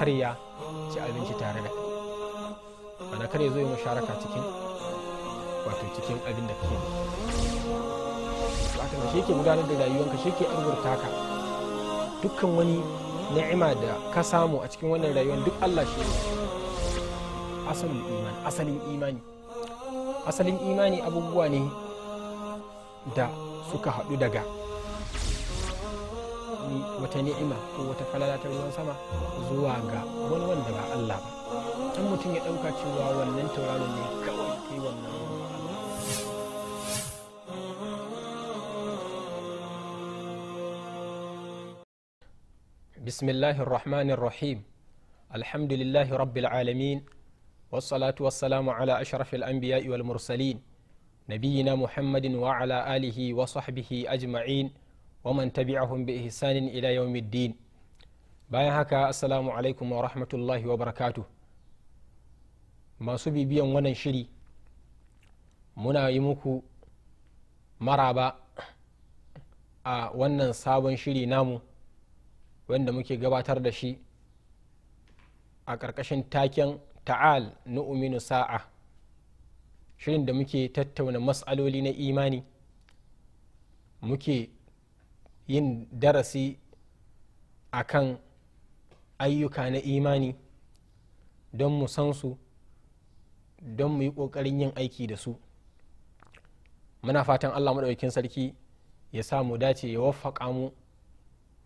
Kar ya ci abinci tare da kai, ana kar ya zo ya musharaka cikin, wato cikin abin da kake da shi. Haka shi yake gudanar da rayuwanka, shi yake arzurta ka. Dukkan wani ni'ima da ka samu a cikin wannan rayuwar, duk Allah shi ne. Asalin imani, asalin imani, asalin imani abubuwa ne da suka haɗu daga wata ni'ima ko wata falala ta ruwan sama zuwa ga wani wanda ba Allah ba. In mutum ya ɗauka cewa wannan tauraron ne kawai ta yi wannan ruwan, ba Allah. Bismillahir Rahmanir Rahim. Alhamdulillahi Rabbil Alamin. Wassalatu wassalamu ala ashrafil anbiya'i wal mursalin. Nabiyyina Muhammadin wa ala alihi wa sahbihi ajma'in. Wa man tabi'ahum bi ihsanin ila yawmiddin. Bayan haka, assalamu alaikum wa rahmatullahi wa barakatuh. Masu bibiyan wannan shiri, muna yi muku maraba a wannan sabon shiri namu wanda muke gabatar da shi a ƙarƙashin taken "Ta'al nu'minu sa'a", shirin da muke tattauna mas'aloli na imani, muke yin darasi akan ayyuka na imani don mu san su, don mu yi ƙoƙarin yin aiki da su. Muna fatan Allah maɗaukakin sarki ya sa mu dace, ya waffaƙa mu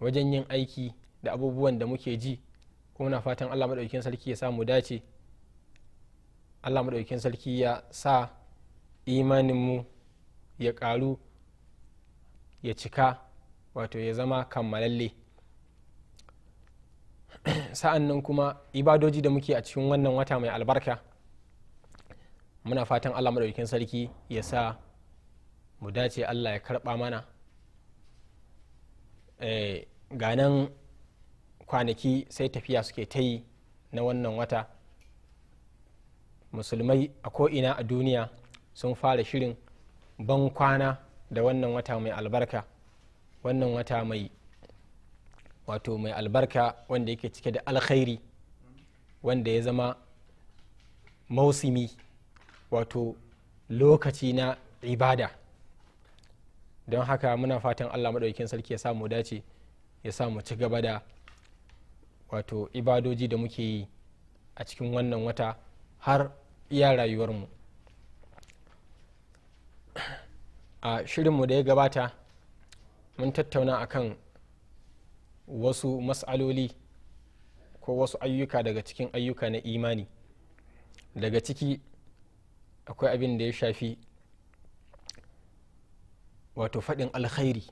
wajen yin aiki da abubuwan da muke ji. Kuma muna fatan Allah maɗaukakin sarki ya sa mu dace, Allah maɗaukakin sarki ya sa imaninmu ya ƙaru, ya cika, wato ya zama kammalalle. Sa'an nan kuma ibadoji da muke a cikin wannan wata mai albarka, muna fatan Allah maɗaukakin sarki ya sa mu dace, Allah ya karɓa mana. Ganan kwanaki sai tafiya suke ta yi na wannan wata. Musulmai a ko'ina a duniya sun fara shirin ban kwana da wannan wata mai albarka, wannan wata mai, wato mai albarka, wanda yake cike da alkhairi, wanda ya zama mausimi, wato lokaci na ibada. Don haka muna fatan Allah maɗaukin sarki ya samu dace, ya sa mu ci gaba da, wato, ibadoji da muke yi a cikin wannan wata har iya rayuwarmu. A shirinmu da ya gabata mun tattauna akan wasu mas'aloli ko wasu ayyuka daga cikin ayyuka na imani. Daga ciki akwai abin da ya shafi, wato, faɗin alkhairi.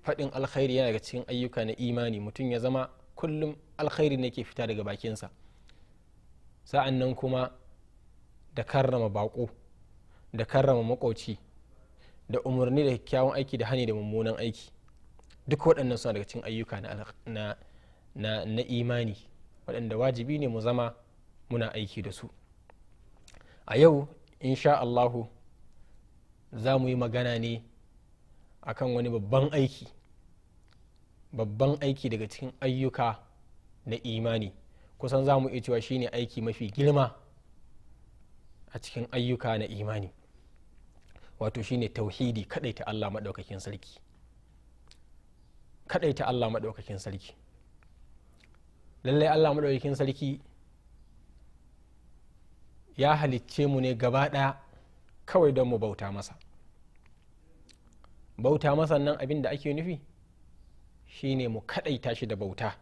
Faɗin alkhairi yana daga cikin ayyuka na imani, mutum ya zama kullum alkhairi ne ke fita daga bakinsa. Sa'an nan kuma da karrama bako, da karrama makoci, da umarni da kyakkyawan aiki, da hani da mummunan aiki, duk waɗannan suna daga cikin ayyuka na imani waɗanda wajibi ne mu zama muna aiki da su. A yau, insha Allahu, za mu yi magana ne akan wani babban aiki, babban aiki daga cikin ayyuka na imani. Kusan za mu iya cewa shine aiki mafi girma a cikin ayyuka na imani, wato shine tauhidi, ta Allah maɗaukakin sarki, ta Allah maɗaukakin sarki. Lallai Allah maɗaukakin sarki ya halicce mu ne gaba ɗaya kawai don mu bauta masa. Bauta masa nan, abin da ake nufi shine mu kaɗaita shi da bauta,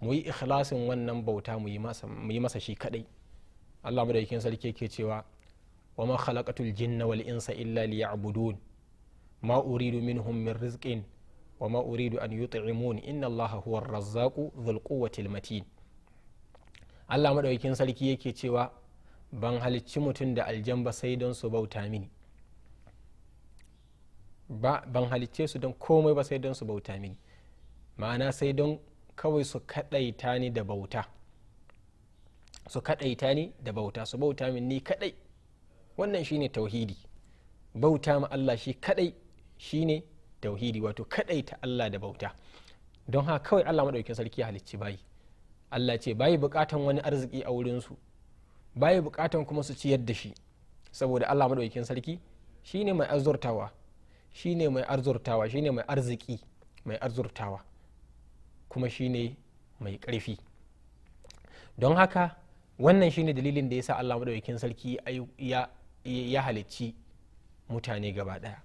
mu yi ikhlasin wannan bauta, mu yi masa shi kaɗai. Allah madaukakin sarki yake cewa: "Wa ma khalaqatul jinna wal insa illa liya'budun, ma uridu minhum min rizqin wa ma uridu an yut'imun, inna Allaha huwa ar-razzaqu dhul quwwati matin." Allah madaukakin sarki yake cewa: "Ban halicci mutum da aljan ba sai don su bauta mini. Ba ban halicce su don komai ba sai don su bauta mini." Ma'ana, sai don kawai su kadaita ni da bauta, su kadaita ni da bauta, su bauta min ni kadai. Wannan shine tauhidi. Bauta ma Allah shi kadai shine tauhidi, wato kadaita Allah da bauta. Don haka kawai Allah madaukakin sarki ya halicci bayi. Allah ce bai bukatan wani arziki a wurinsu, bai bukatan kuma su ciyar da shi, saboda Allah madaukakin sarki shine mai arzurtawa, shine mai arzurtawa, shine mai arziki, mai arzurtawa, kuma shine mai karfi. Don haka wannan shine dalilin da yasa Allah madaukakin sarki ya halicci mutane gaba daya.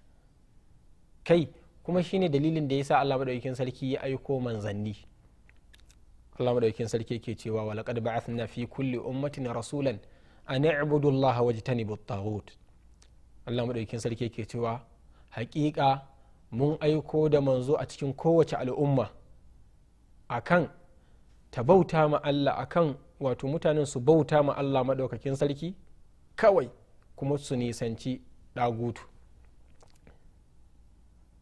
Kai kuma shine dalilin da yasa Allah madaukakin sarki ya aiko manzanni. Allah madaukakin sarki yake cewa wa laqad ba'athna fi kulli ummatin rasulan an i'budu Allaha wajtanibu at-taghut. Allah madaukakin sarki yake cewa haƙiƙa mun aiko da manzo a cikin kowace al'umma akan ta bauta ma Allah, akan wato mutanen su bauta ma Allah madaukakin sarki kawai, kuma su nisanci ɗagutu.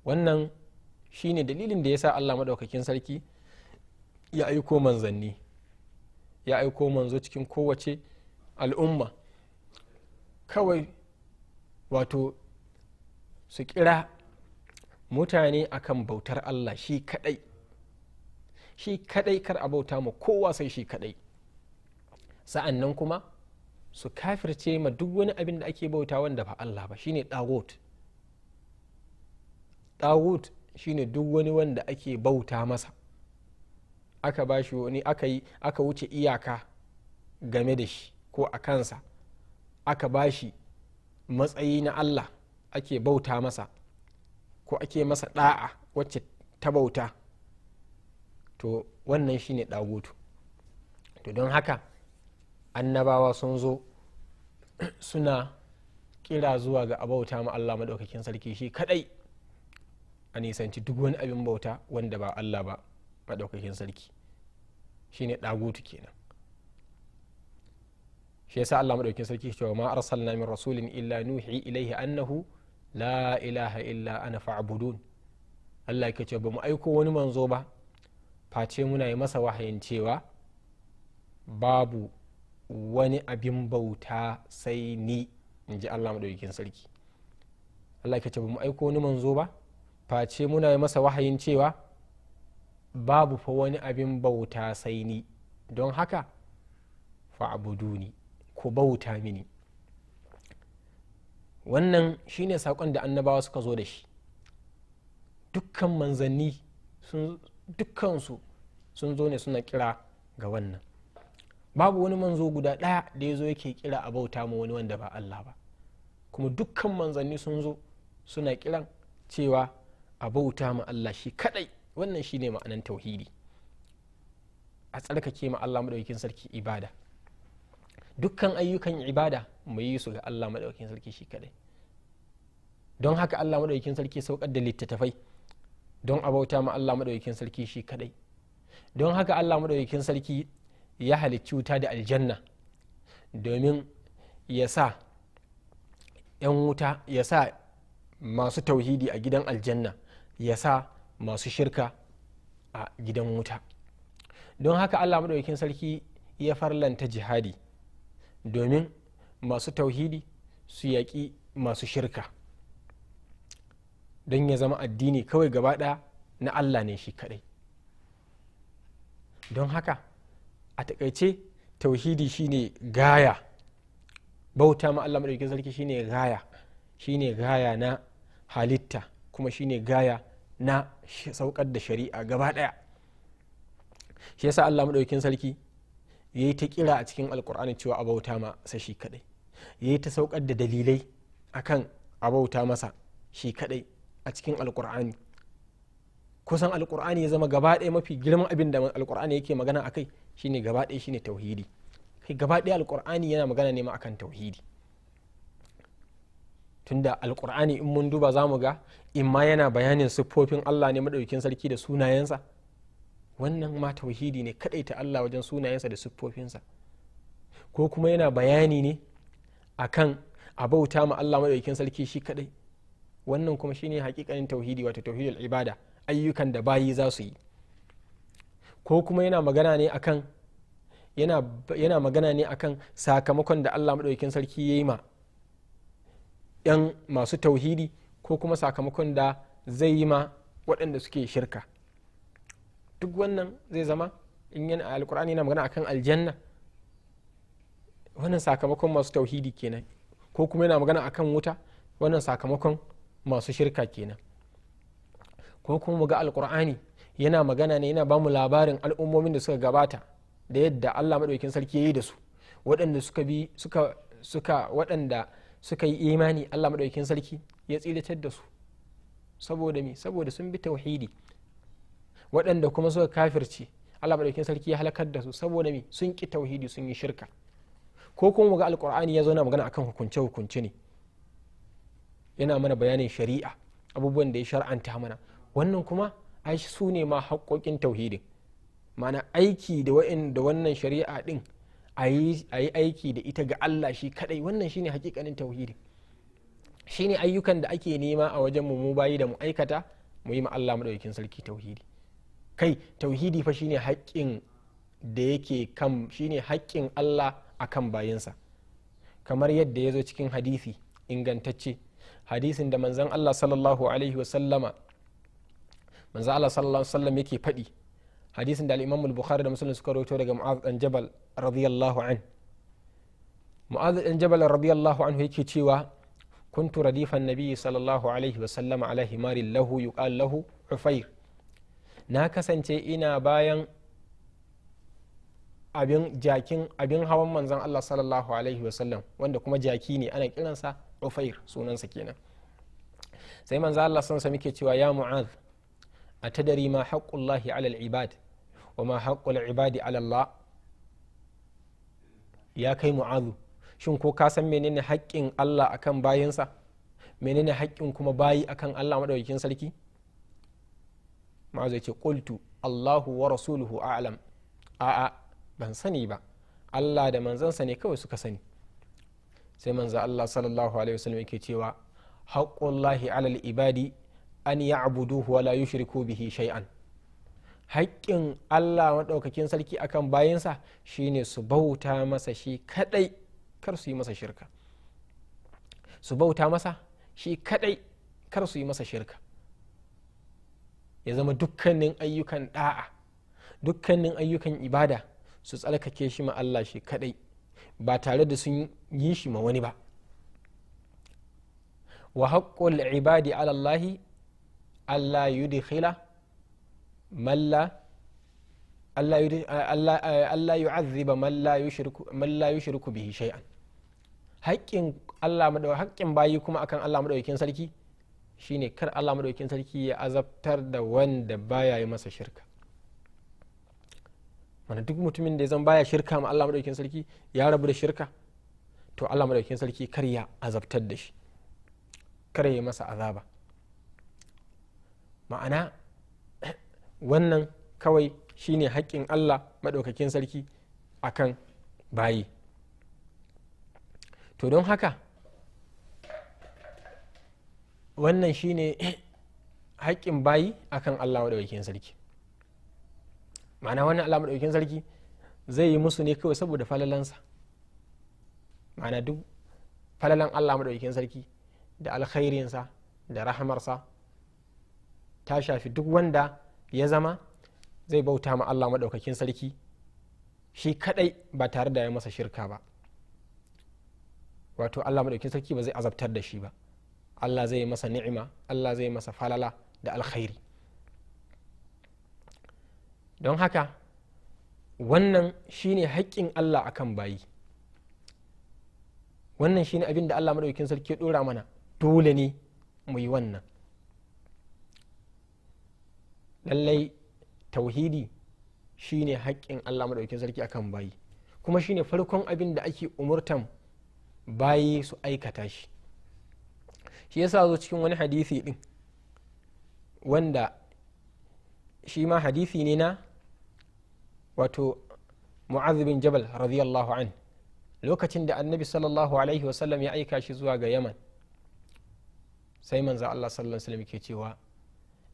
Wannan shine dalilin da yasa Allah madaukakin sarki ya aiko manzanni, ya aiko manzo cikin kowace al'umma kawai wato su kira mutane akan bautar Allah shi kadai, shi kadai, kar a bauta ma kowa sai shi kadai. Sa'an nan kuma su kafirce ma duk wani abin da ake bauta wanda ba Allah ba, shine ɗagut. Ɗagut shine duk wani wanda ake bauta masa, aka ba shi wani, aka wuce iyaka game da shi ko a kansa, aka ba shi matsayi na Allah, ake bauta masa ko ake masa da'a wacce ta bauta, to wannan shine ɗagutu. To don haka annabawa sun zo suna kira zuwa ga abauta ma Allah madaukakin sarki shi kadai, a nisanci duk wani abin bauta wanda ba Allah ba madaukakin sarki, shine ɗagutu kenan. Shi yasa Allah madaukakin sarki cewa ma arsalna min rasulin illa nuhi ilaihi annahu la ilaha illa ana fa'budun. Allah yake cewa bamu aiko wani manzo ba face muna yi masa wahayin cewa babu wani abin bauta sai ni, in ji Allah madaukakin sarki. Allah yake cewa bamu aiko wani manzo ba face muna yi masa wahayin cewa babu fa wani abin bauta sai ni, don haka fa'buduni, ku bauta mini. Wannan shine sakon da annabawa suka zo da shi. Dukkan manzanni dukkansu sun zo ne suna kira ga wannan. Babu wani manzo guda ɗaya da ya zo yake kira a bauta ma wani wanda ba Allah ba, kuma dukkan manzanni sun zo suna kiran cewa a bauta ma Allah shi kadai. Wannan shine ma'anan tauhidi, a tsarkake ma Allah madaukakin sarki ibada. Dukkan ayyukan ibada mu yi su ga Allah madaukakin sarki shi kadai. Don haka Allah madaukakin sarki saukar da littattafai don a bauta ma Allah madaukakin sarki shi kadai. Don haka Allah madaukakin sarki ya halicci wuta da aljanna domin ya sa 'yan wuta, ya sa masu tauhidi a gidan aljanna, ya sa masu shirka a gidan wuta. Don haka Allah madaukakin sarki ya farlanta jihadi domin masu tauhidi su yaƙi masu shirka, don ya zama addini kawai gaba ɗaya na Allah ne shi kaɗai. Don haka a taƙaice tauhidi shine gaya, bauta ma Allah madaukakin sarki shine gaya, shine gaya na halitta, kuma shine gaya na saukar da shari'a gaba ɗaya. Shi yasa Allah madaukakin sarki ya yi ta kira a cikin alkur'ani cewa a bauta masa shi kadai, ya yi ta saukar da dalilai akan a bauta masa shi kadai a cikin alkur'ani. Kusan alkur'ani ya zama gaba ɗaya mafi girman abin da alkur'ani yake magana a kai shine gaba ɗaya shine tauhidi. Kai gaba ɗaya alkur'ani yana magana ne ma akan tauhidi. Tunda alkur'ani in mun duba zamu ga in ma yana bayanin siffofin Allah ne madaukakin sarki da sunayensa, wannan ma tauhidi ne, ta Allah wajen sunayensa da siffofinsa. Ko kuma yana bayani ne akan a bauta ma Allah madaukakin sarki shi kadai, wannan kuma shine hakikanin tauhidi, wato tauhidul ibada, ayyukan da bayi za su yi. Ko kuma yana magana ne akan yana magana ne akan sakamakon da Allah madaukakin sarki ya yi ma yan masu tauhidi, ko kuma sakamakon da zai yi ma waɗanda suke shirka. Duk wannan zai zama In yana alkur'ani yana magana akan aljanna, wannan sakamakon masu tauhidi kenan. Ko kuma yana magana akan wuta, wannan sakamakon masu shirka kenan. Ko kuma mu ga alkur'ani yana magana ne, yana bamu labarin al'ummomin da suka gabata da yadda Allah madaukakin sarki ya yi da su, waɗanda suka bi suka suka waɗanda suka yi imani, Allah madaukakin sarki ya tsiratar da su. Saboda me? Saboda sun bi tauhidi. Waɗanda kuma suka kafirce, Allah madaukakin sarki ya halakar da su. Saboda me? Sun ki tauhidi, sun yi shirka. Ko kuma mu ga alkur'ani ya zo na magana akan hukunce hukunce ne, yana mana bayanin shari'a, abubuwan da ya shar'anta mana. Wannan kuma ai su ne ma haƙoƙin tauhidin, ma'ana aiki da da wannan shari'a din, a yi aiki da ita ga Allah shi kadai. Wannan shine hakikanin tauhidi, shine ayyukan da ake nema a wajen mu bayi da mu aikata, mu yi ma Allah madaukakin sarki tauhidi. Kai, tauhidi fa shine haƙƙin da yake kan, shine haƙƙin Allah akan bayinsa, kamar yadda ya zo cikin hadisi ingantacce, hadisin da manzon Allah sallallahu alaihi wa sallama, manzon Allah sallallahu alaihi wa sallam yake faɗi, hadisin da al-Imam al-Bukhari da Muslim suka rawaito daga Mu'adh dan Jabal radiyallahu an. Mu'adh dan Jabal radiyallahu anhu yake cewa, kuntu radifan nabi sallallahu alaihi wa sallama ala himarin lahu yuqal lahu Ufair. Na kasance ina bayan abin jakin abin hawan manzon Allah sallallahu alaihi wasallam, wanda kuma jaki ne, ana kiransa Ufair, sunansa kenan. Sai manzon Allah sansa muke cewa, ya Mu'adh, atadari ma haqqullahi ala al-ibad wa ma haqqul ibadi ala Allah? Ya kai Mu'adh, shin ko ka san menene haƙƙin Allah akan bayinsa, menene haƙƙin kuma bayi akan Allah madaukakin sarki? Mu'adh ya ce, qultu Allahu wa rasuluhu a'lam. A'a, ban sani ba, Allah da manzansa ne kawai suka sani. Sai manzo Allah sallallahu alaihi wasallam yake cewa, haqqullahi alal ibadi an ya'buduhu wa la yushriku bihi shay'an. Haƙƙin Allah maɗaukakin sarki akan bayinsa shine su bauta masa shi kadai, kar su yi masa shirka. Su bauta masa shi kadai, kar su yi masa shirka. Ya zama dukkanin ayyukan da'a, dukkanin ayyukan ibada, su tsarkake shi ma Allah shi kadai, ba tare da sun yi shi ma wani ba. Wa haqqul ibadi ala Allahi alla yudkhila man la alla yu'adhiba man la yushriku bihi shay'an. Haƙƙin Allah, haƙƙin bayi kuma akan Allah madaukakin sarki shine kar Allah madaukakin sarki ya azabtar da wanda baya yi masa shirka. Mana duk mutumin da ya zan baya shirka ma Allah madaukakin sarki, ya rabu da shirka, to Allah madaukakin sarki kar ya azabtar da shi, kar ya masa azaba. Ma'ana wannan kawai shine haƙƙin Allah madaukakin sarki akan bayi. To don haka wannan shine haƙƙin bayi akan Allah madaukakin sarki. Ma'ana wannan Allah madaukakin sarki zai yi musu ne kawai saboda falalansa. Ma'ana duk falalan Allah madaukakin sarki da alkhairinsa da rahamarsa ta shafi duk wanda ya zama zai bauta ma Allah madaukakin sarki shi kadai ba tare da ya masa shirka ba. Wato Allah madaukakin sarki ba zai azabtar da shi ba, Allah zai masa ni'ima, Allah zai masa falala da alkhairi. Don haka wannan shine haƙƙin Allah akan bayi. Wannan shine abin da Allah madaukakin sarki ya dora mana, dole ne mu yi wannan. Lallai tauhidi shine haƙƙin Allah madaukakin sarki akan bayi, kuma shine farkon abin da ake umurtan bayi su aikata shi. Shi yasa zo cikin wani hadisi din, wanda shi ma hadisi ne na wato Mu'adh bin Jabal radiyallahu an, lokacin da annabi sallallahu alaihi wasallam ya aika shi zuwa ga Yaman, sai manzo Allah sallallahu alaihi wasallam yake cewa,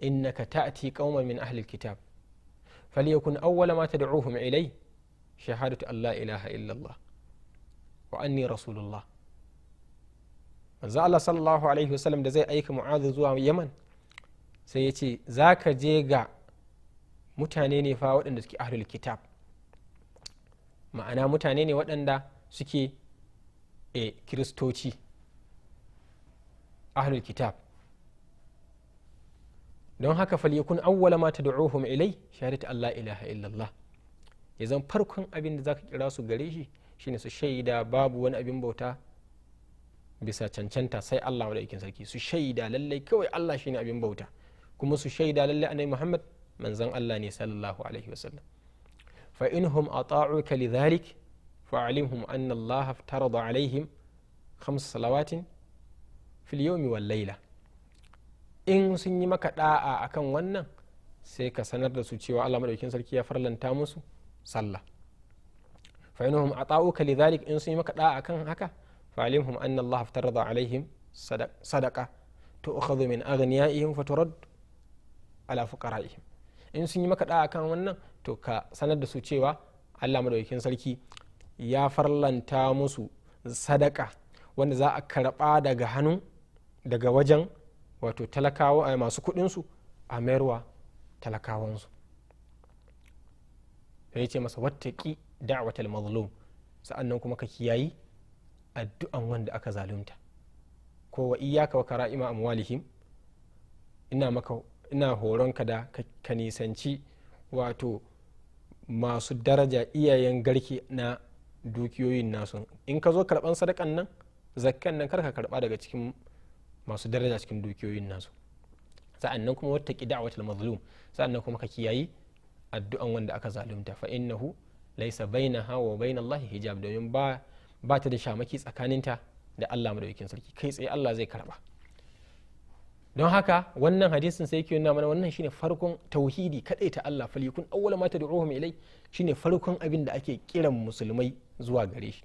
innaka ta'ti qauman min ahli alkitab falyakun awwala ma tad'uhum ilay shahadatu an la ilaha illa Allah wa anni rasulullah. Manzo Allah sallallahu alaihi wasallam da zai aika Mu'adh zuwa Yaman, sai ya ce zaka je ga mutane ne fa waɗanda suke ahlul kitab, Ma'ana mutane ne waɗanda suke kiristoci, ahlul kitab. Don haka falyakun awwala ma tad'uhum ilai shahadatu an la ilaha illallah. Ya zan farkon abin da zaka kira su gare shi shine su shaida babu wani abin bauta bisa cancanta sai Allah madaukakin sarki. Su shaida lallai kawai Allah shine abin bauta, kuma su shaida lallai annabi Muhammad manzon Allah ne sallallahu alaihi wasallam. Fa inhum ata'uka lidhalik fa'alimhum anna Allah aftarada alaihim 5 salawatin fil yawmi wal layla. In sun yi maka da'a akan wannan, sai ka sanar da su cewa Allah madaukakin sarki ya farlanta musu sallah. Fa inhum ata'uka lidhalik, in sun yi maka da'a akan haka, fa'alimhum anna Allah aftarada alaihim sadaqa tu'khadhu min aghniyaihim faturad ala fuqara'ihim. In sun yi maka da'a akan wannan, to ka sanar da su cewa Allah madaukakin sarki ya farlanta musu sadaka wanda za a karba daga hannu, daga wajen wato talakawa masu kudinsu a mayarwa talakawansu. Sai ya ce masa wattaqi da'watal mazlum, sa'annan kuma ka kiyayi addu'an wanda aka zalunta. Ko wa iyyaka wa kara'ima amwalihim, ina horonka da ka nisanci wato masu daraja iyayen garke na dukiyoyin nasu. In ka zo karban sadakan nan, zakkan nan, kar ka karba daga cikin masu daraja cikin dukiyoyin nasu. Sa'annan kuma wattaqi da'watal mazlum, sa'annan kuma ka kiyayi addu'an wanda aka zalunta. Fa innahu laysa bainaha wa bainallahi hijab, domin ba ta da shamaki tsakaninta da Allah madaukakin sarki, kai tsaye Allah zai karba. Don haka wannan hadisin sai yake nuna mana wannan shine farkon tauhidi, ta Allah. Falyakun awwala ma tad'uhum ilai shine farkon abin da ake kiran musulmai zuwa gare shi,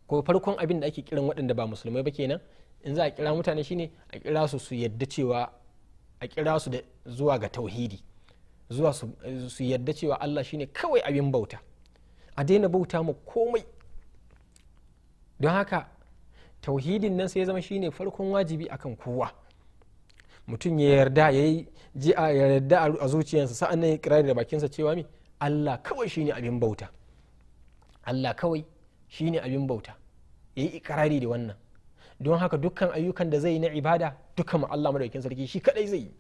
ko farkon abin da ake kiran waɗanda ba musulmai ba kenan. In za a kira mutane shine a kira su su yadda cewa, a kira su da zuwa ga tauhidi, zuwa su yadda cewa Allah shine kawai abin bauta, a daina bauta mu komai. Don haka tauhidin nan sai ya zama shine farkon wajibi akan kowa. Mutum ya yarda, ya ji a yarda a zuciyarsa, sa'an nan ya kirari da bakinsa cewa mi Allah kawai shine abin bauta, Allah kawai shine abin bauta, yayi ikrari da wannan. Don haka dukkan ayyukan da zai yi na ibada dukkan ma Allah madaukakin sarki shi kadai zai yi.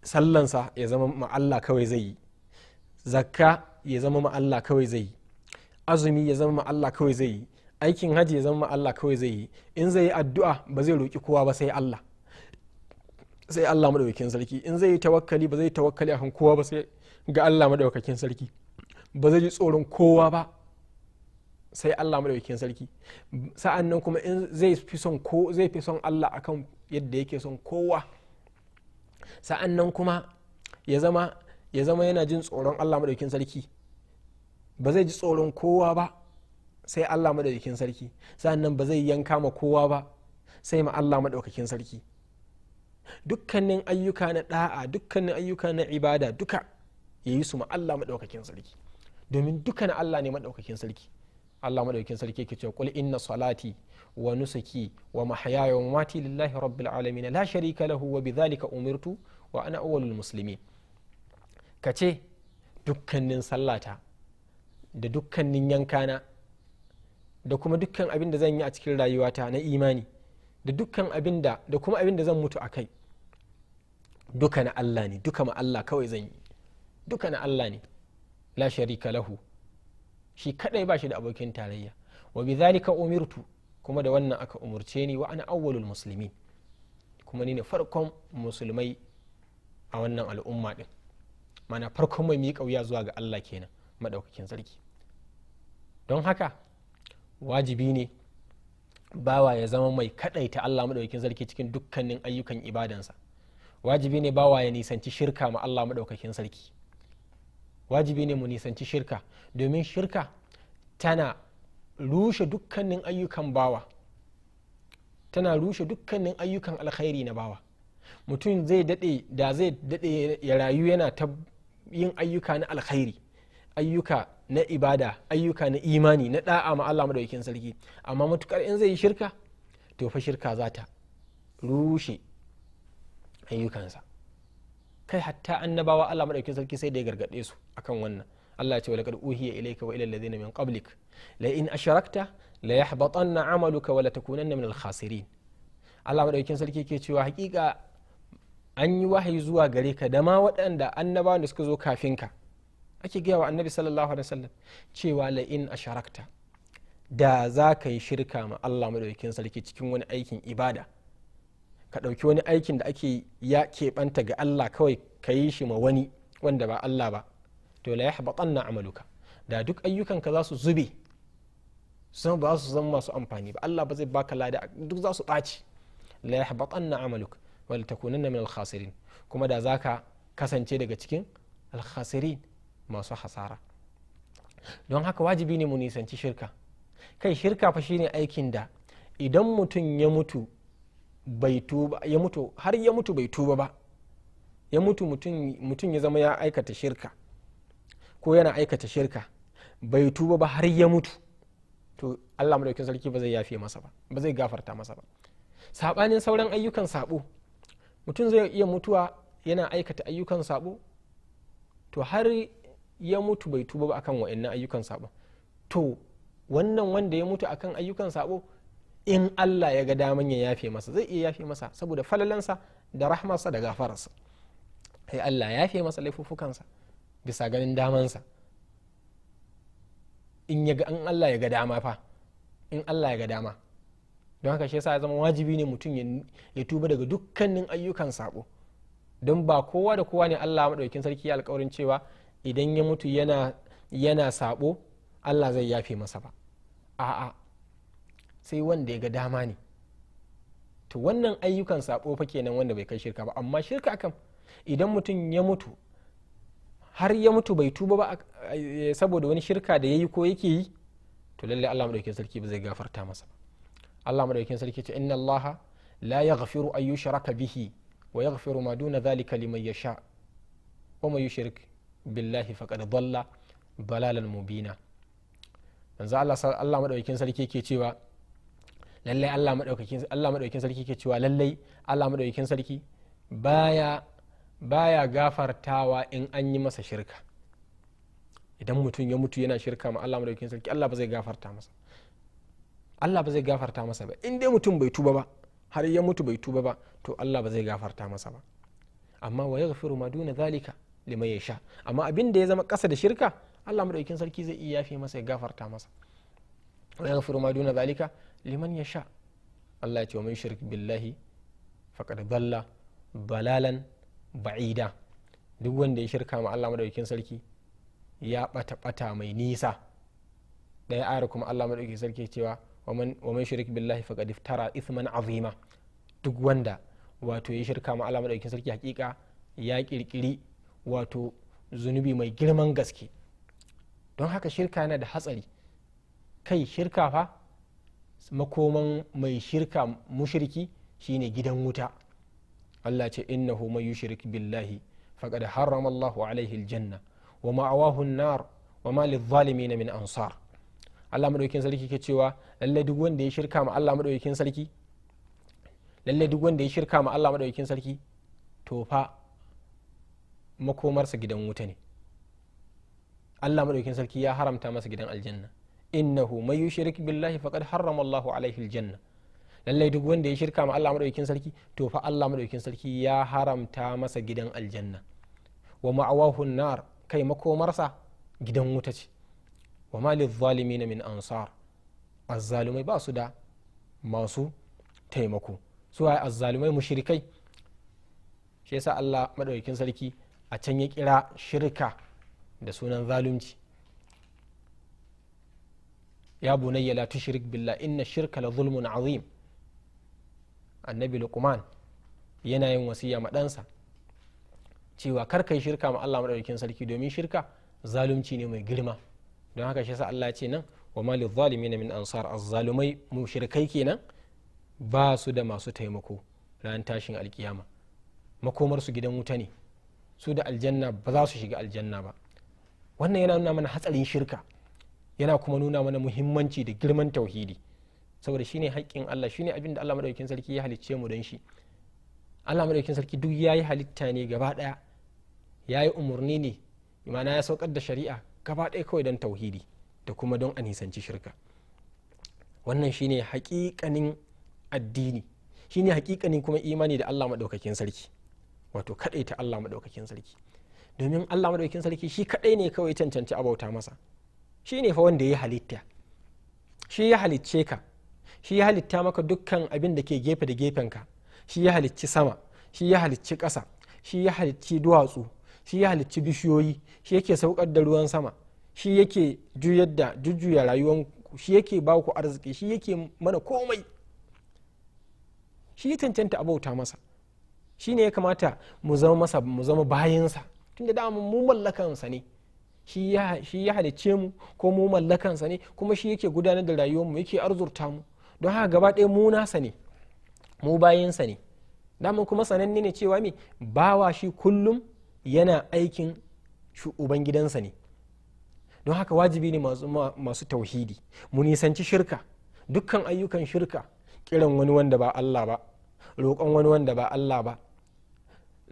Sallansa ya zama ma Allah kawai zai yi, zakka ya zama ma Allah kawai zai yi, azumi ya zama ma Allah kawai zai yi, aikin haji ya zama ma Allah kawai zai yi. In zai yi addu'a ba zai roki kowa ba sai Allah, sai Allah madaukakin sarki. In zai yi tawakkali ba zai tawakkali akan kowa ba sai ga Allah madaukakin sarki, ba zai ji tsoron kowa ba sai Allah madaukakin sarki. Sa'an nan kuma in zai fi son ko zai fi son Allah akan yadda yake son kowa. Sa'an nan kuma ya zama yana jin tsoron Allah madaukakin sarki, ba zai ji tsoron kowa ba sai Allah madaukakin sarki. Sa'an nan ba zai yanka ma kowa ba sai ma Allah madaukakin sarki. Dukkanin ayyuka na da'a, dukkanin ayyuka na ibada duka yayi su ma Allah madaukakin sarki, domin duka na Allah ne madaukakin sarki. Allah madaukakin sarki yake cewa qul inna salati wa nusuki wa mahyaya wa mamati lillahi rabbil alamin la sharika lahu wa bidhalika umirtu wa ana awwalul muslimin. Kace dukkanin sallata da dukkanin yankana da kuma dukkan abin da zan yi a cikin rayuwata na imani da dukkan abin da da kuma abin da zan mutu a kai duka na Allah ne, duka ma Allah kawai zan yi, duka na Allah ne, la sharika lahu, shi kadai ba shi da abokin tarayya. Wa bidhalika umirtu, kuma da wannan aka umurce ni, wa ana awwalul muslimin, kuma ni ne farkon musulmai a wannan al'umma din, mana farkon mai miƙa wuya zuwa ga Allah kenan madaukakin sarki. Don haka wajibi ne bawa ya zama mai kadaita Allah madaukakin sarki cikin dukkanin ayyukan ibadansa. Wajibi ne bawa ya nisanci shirka ma Allah madaukakin sarki. Wajibi ne mu nisanci shirka, domin shirka tana rushe dukkanin ayyukan bawa, tana rushe dukkanin ayyukan alkhairi na bawa. Mutum zai dade da zai dade ya rayu yana ta yin ayyuka na alkhairi, ayyuka na ibada, ayyuka na imani, na da'a ma Allah madaukakin sarki, amma matukar in zai yi shirka to fa shirka za ta rushe ayyukansa. Kai hatta annabawa Allah madaukakin sarki sai da ya gargade su akan wannan. Allah ya ce walaqad uhiya ilayka wa ila alladhina min qablik la in asharakta la yahbatanna amaluka wa la takunanna min al-khasirin. Allah madaukakin sarki ke cewa hakika an yi wahayi zuwa gare ka da ma waɗanda annabawan da suka zo kafin ka. Ake gaya wa annabi sallallahu alaihi wasallam cewa la in asharakta, da za ka yi shirka ma Allah madaukakin sarki cikin wani aikin ibada, ka ɗauki wani aikin da ake ya keɓanta ga Allah kawai ka yi shi ma wani wanda ba Allah ba, to la yahbatanna amaluka, da duk ayyukanka za su zube, sun ba su zama masu amfani ba, Allah ba zai baka lada, duk za su ɓaci. La yahbatanna amaluka wa la takunanna min al-khasirin, kuma da zaka kasance daga cikin al-khasirin, masu hasara. Don haka wajibi ne mu nisanci shirka. Kai shirka fa shine aikin da idan mutum ya mutu bai tuba, ya mutu har ya mutu bai tuba ba, ya mutu mutum ya zama ya aikata shirka ko yana aikata shirka bai tuba ba har ya mutu, to Allah madaukakin sarki ba zai yafe masa ba, ba zai gafarta masa ba. Sabanin sauran ayyukan sabo, mutum zai iya mutuwa yana aikata ayyukan sabo, to har ya mutu bai tuba ba akan wa'annan ayyukan sabo, to wannan wanda ya mutu akan ayyukan sabo in Allah ya ga daman ya yafe masa zai iya yafe masa saboda falalansa da rahmarsa da gafararsa. Sai Allah ya yafe masa laifuffukansa bisa ganin damansa. In ya ga, in Allah ya ga dama fa, in Allah ya ga dama. Don haka shi yasa ya zama wajibi ne mutum ya tuba daga dukkanin ayyukan sabo. Don ba kowa da kowa ne Allah madaukakin sarki ya alƙawarin cewa idan ya mutu yana sabo Allah zai yafe masa ba. A'a, sai wanda ya ga dama ne. To wannan ayyukan sabo fa kenan wanda bai kai shirka ba. Amma shirka kam idan mutum ya mutu har ya mutu bai tuba ba saboda wani shirka da yayi ko yake yi, to lalle Allah madaukakin sarki ba zai gafarta masa ba. Allah madaukakin sarki ce inna Allaha la yaghfiru an yushraka bihi wa yaghfiru ma duna dhalika liman yasha wa man yushrik billahi faqad dhalla dalalan mubina. Manzo Allah madaukakin sarki ke cewa lalle Allah madaukakin sarki ke cewa lalle Allah madaukakin sarki baya gafartawa in an yi masa shirka. Idan mutum ya mutu yana shirka ma Allah madaukakin sarki, Allah ba zai gafarta masa. Allah ba zai gafarta masa ba. In dai mutum bai tuba ba, har ya mutu bai tuba ba, to Allah ba zai gafarta masa ba. Amma wa yaghfiru ma duna zalika liman yasha. Amma abin da ya zama ƙasa da shirka, Allah madaukakin sarki zai iya yafe masa ya gafarta masa. Wa yaghfiru ma duna zalika liman yasha. Allah ya ce wa man yushrik billahi faqad dhalla dalalan ba'ida. Duk wanda ya shirka ma Allah madaukakin sarki ya bata bata mai nisa. Daya ayar kuma Allah madaukakin sarki cewa wa man yushrik billahi faqad iftara ithman azima. Duk wanda wato ya shirka ma Allah madaukakin sarki hakika ya kirkiri wato zunubi mai girman gaske. Don haka shirka yana da hatsari. Kai shirka fa makoman mai shirka mushriki shine gidan wuta. Allah ce innahu man yushrik billahi faqad harrama Allahu alaihi aljanna wa ma'awahu an-nar wa ma lidh-dhalimin min ansar. Allah madaukakin sarki ke cewa lalle duk wanda ya shirka ma Allah madaukakin sarki, lalle duk wanda ya shirka ma Allah madaukakin sarki to fa makomarsa gidan wuta ne. Allah madaukakin sarki ya haramta masa gidan aljanna. Innahu man yushrik billahi faqad harrama Allahu alaihi aljanna. Lallai duk wanda ya shirka ma Allah madaukakin sarki to fa Allah madaukakin sarki ya haramta masa gidan aljanna. Wa ma'awahu an-nar, kai makomarsa gidan wuta ce. Wa ma lidh-dhalimin min ansar. Azzalumai ba su da masu taimako. Su ai azzalumai mushrikai. Shi yasa Allah madaukakin sarki a can ya kira shirka da sunan zalunci. Ya bunayya la tushrik billah inna shirka la zulmun azim. Annabi Luqman yana yin wasiya ma ɗansa cewa kar kai shirka ma Allah madaukakin sarki domin shirka zalunci ne mai girma. Don haka shi yasa Allah ya ce nan wa ma lidh-dhalimin min ansar. Azzalumai mushrikai kenan ba su da masu taimako ran tashin alkiyama. Makomar su gidan wuta ne, su da aljanna ba za su shiga aljanna ba. Wannan yana nuna mana hatsarin shirka, yana kuma nuna mana muhimmanci da girman tauhidi, saboda shine haƙƙin Allah, shine abin da Allah madaukakin sarki ya halicce mu don shi. Allah madaukakin sarki duk yayi halitta ne gaba daya, yayi umurni ne, ma'ana ya saukar da shari'a Gaba ɗaya kawai don tauhidi da kuma don a nisanci shirka. Wannan shine haƙiƙanin addini, shine haƙiƙanin kuma imani da Allah maɗaukakin sarki, wato kaɗaita Allah maɗaukakin sarki. Domin Allah maɗaukakin sarki shi kaɗai ne kawai cancanci abauta masa. Shi ne fa wanda ya halitta, shi ya halicce ka, shi ya halitta maka dukkan abin da ke gefe da gefenka, shi ya halicci sama, shi ya halicci ƙasa, shi ya halicci duwatsu, shi ya halicci bishiyoyi, shi yake saukar da ruwan sama, shi yake juyar da jujjuya rayuwanku, shi yake ba ku arziki, shi yake mana komai. Shi ya cancanta abauta masa, shi ne ya kamata mu zama masa, mu zama bayinsa, tunda dama mu mallakansa ne. Shi ya halicce mu ko mu mallakansa ne, kuma shi yake gudanar da rayuwarmu, yake arzurta mu. Don haka gaba ɗaya mu nasa ne, mu bayinsa ne. Dama kuma sananne ne cewa me bawa shi kullum yana aikin ubangidansa ne. Don haka wajibi ne masu tauhidi mu nisanci shirka, dukkan ayyukan shirka, kiran wani wanda ba Allah ba, roƙon wani wanda ba Allah ba,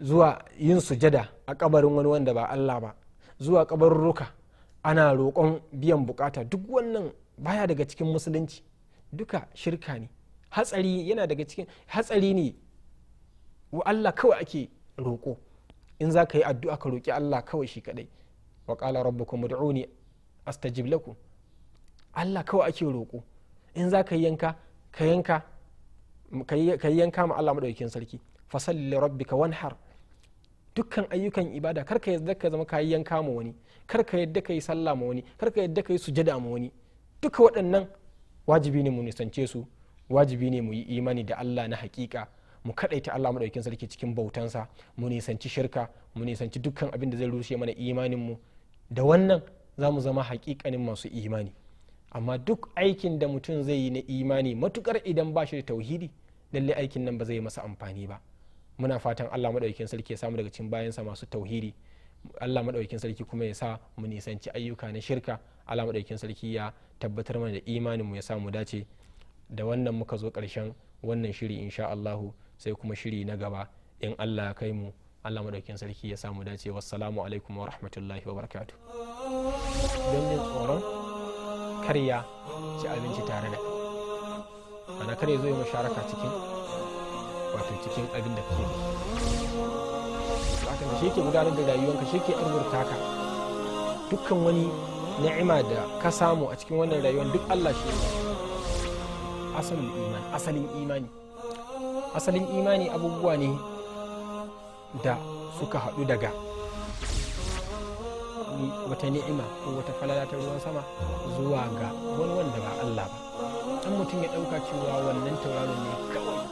zuwa yin sujada a kabarin wani wanda ba Allah ba, zuwa kabarurruka ana roƙon biyan bukata, duk wannan baya daga cikin musulunci, duka shirka ne. Hatsari yana daga cikin hatsari ne wa Allah kawai ake roƙo. In za ka yi addu'a ka roƙi Allah kawai shi kadai. Wa qala rabbukum ud'uni astajib lakum. Allah kawai ake roƙo. In za ka yi yanka ka yanka ka yi yanka ma Allah madaukakin sarki. Fasalli li rabbika wanhar. Dukkan ayyukan ibada kar ka yadda ka zama ka yi yanka ma wani, kar ka yadda ka yi sallah ma wani, kar ka yadda ka yi sujada ma wani. Duka waɗannan wajibi ne mu nisance su, wajibi ne mu yi imani da Allah na hakika, mu kadaita Allah madaukakin sarki cikin bautansa, mu nisanci shirka, mu nisanci dukkan abin da zai rushe mana imanin mu. Da wannan za mu zama hakikanin masu imani. Amma duk aikin da mutum zai yi na imani matukar idan ba shi da tauhidi, lalle aikin nan ba zai masa amfani ba. Muna fatan Allah madaukakin sarki ya samu daga cikin bayansa masu tauhidi. Allah madaukakin sarki kuma ya sa mu nisanci ayyuka na shirka. Allah madaukakin sarki ya tabbatar mana da imanin mu, ya sa mu dace. Da wannan muka zo karshen wannan shiri insha Allahu, sai kuma shiri na gaba in Allah ya kai mu. Allah madaukakin sarki ya sa mu dace. Wassalamu alaikum wa rahmatullahi wa barakatuh. Don jin tsoron karya ci abinci tare da kai, ana kar ya zo ya musharaka cikin wato cikin abin da kake da shi, yake gudanar da rayuwanka, shi yake arzurta ka. Dukkan wani ni'ima da ka samu a cikin wannan rayuwar duk Allah shi ne. Asalin imani, asalin imani, asalin imani abubuwa ne da suka haɗu daga wata ni'ima ko wata falala ta ruwan sama zuwa ga wani wanda ba Allah ba. Dan mutum ya ɗauka cewa wannan tauraron ne kawai